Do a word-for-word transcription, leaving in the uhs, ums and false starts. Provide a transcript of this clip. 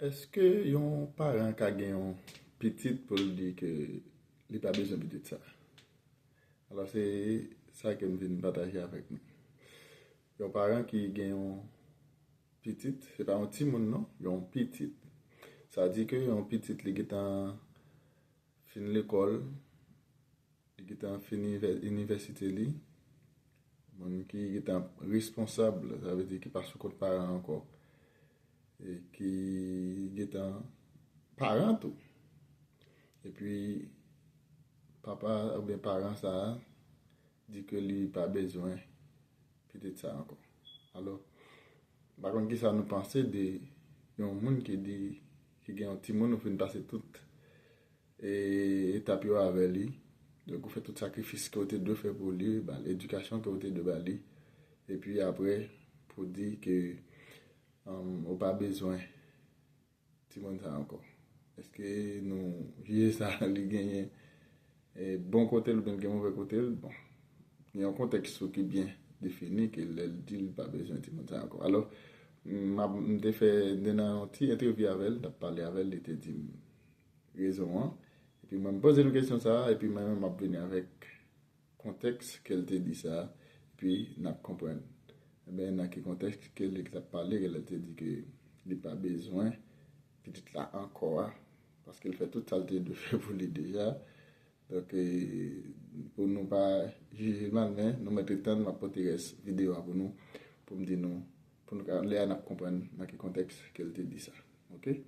Èske yon paran ka gen yon pitit pou l di ke li pa bezwen pitit sa? Alò, se sa ke m vin pataje avèk nou. Yon paran ki gen yon pitit, se pa yon timoun non, yon pitit. Sa di ke yon pitit li gentan fin lekòl, li gentan fin inivè- inivèsite li, moun ki gentan responsab, sa vle di ki pa sou kont paran ankò, e ki gentan paran tou. Epi, papa oubyen paran sa a di ke li pa bezwen pitit sa ankò. Alò, m pa konn kisa nou panse de yon moun ki di, ki gen yon timoun, ou fin pase tout e, etap yo avè li. Donk, ou fè tout sakrifis ke w te dwe fè pou li, ba l edikasyon ke w te dwe ba li. Epi apre, pou di ke um, ou pa bezwen timoun sa ankò. Èske nou jije sa li genyen e, bon kote l oubyen l gen move kote l? Bon, gen yon kontèks tou ki byen defini ke lè l di l pa bezwen timoun sa ankò. Alò, m ap- m te fè, m te nan yon ti entèvyou avè l, t ap pale avè l, li te di m rezon an. Epi mwen, m poze l kesyon sa a, epi mwen menm, m ap vini avèk kontèks ke l te di sa a, epi n ap konprann. Ebyen, nan ki kontèks ke li t ap pale, ke l te di ke li pa bezwen pitit la ankò a, paske l fè tout sa l te dwe fè pou li deja. Donk, e, pou nou pa jije l mal, men nou mèt ret tann, m ap pote rès videyo a pou nou, pou m di nou, pou nou ka, lè a n ap konprann nan ki kontèks ke l te di sa. Oke?